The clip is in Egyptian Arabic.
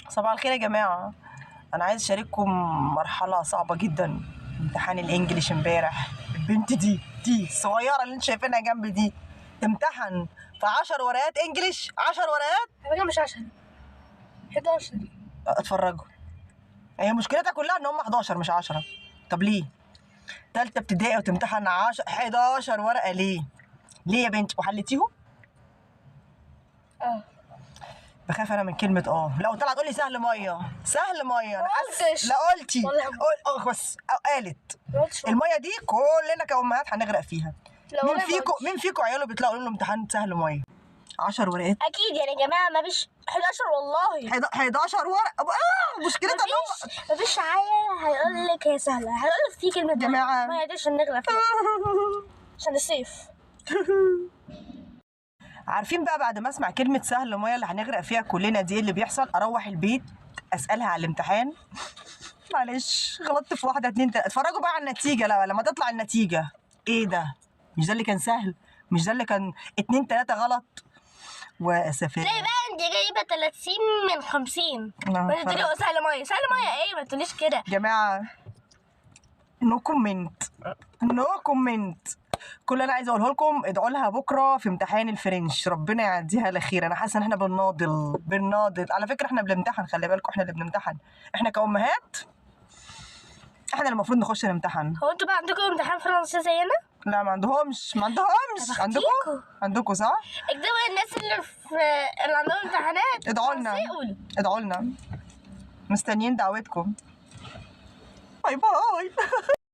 صباح الخير يا جماعة. أنا عايز أشارككم مرحلة صعبة جدا، امتحان ال English امبارح. البنت دي الصغيرة اللي انتوا شايفينها جنبي دي تمتحن في 10 ورقات English، 10 ورقات. على فكرة مش 10، 11. اتفرجوا، هي مشكلتها كلها ان هم 11 مش 10. طب ليه؟ تالتة ابتدائي وتمتحن 10 11 ورقة ليه؟ ليه يا بنت؟ وحلتيهم؟ اه. بخاف انا من كلمة اه، لو طلع تقول لي سهل مية، سهل مية. انا حاسة قلتش. لا قلتي. والله. قول اه بس قالت. ما قلتش. المية دي كلنا كأمهات هنغرق فيها. لا مين والله ما فيكم قلتش. مين فيكم عياله بيطلعوا يقولوا له امتحان سهل مية؟ 10 ورقات. اكيد يعني يا جماعة ما فيش 11 والله. 11 ورقة. مشكلتها ان هم مفيش عيل هيقول لك هي سهلة، هيقول لك في كلمة جماعة. ما دي عشان نغرق فيها عشان الصيف. عارفين بقى بعد ما اسمع كلمة سهل مية اللي هنغرق فيها كلنا دي إيه اللي بيحصل؟ اروح البيت اسالها على الامتحان، معلش غلطت في واحدة اتنين تلاتة. اتفرجوا بقى على النتيجة. لا لما تطلع النتيجة ايه ده؟ مش ده اللي كان سهل؟ مش ده اللي كان اتنين تلاتة غلط؟ واسفين. تلاقي بقى انت جايبه 30 من 50. نعم، ما انت تقولي اتفرج. سهل مية، سهل مية ايه؟ ما تقوليش كده. جماعة no comment، no comment. كل اللي انا عايزه اقوله لكم ادعوا لها بكره في امتحان ال French، ربنا يعديها على خير. انا حاسه ان احنا بنناضل بنناضل. على فكرة احنا بنمتحن، خلي بالكم احنا اللي بنمتحن، احنا كأمهات احنا اللي المفروض نخش نمتحن. هو انتوا بقى عندكم امتحان فرنسي زينا؟ لا ما عندهمش، ما عندهمش. طب عندكم؟ أختيكوا. عندكم صح؟ اكتبوا الناس اللي في اللي عندهم امتحانات ادعوا لنا. فرنسي قولوا. ادعوا لنا، مستنيين دعوتكم. bye bye.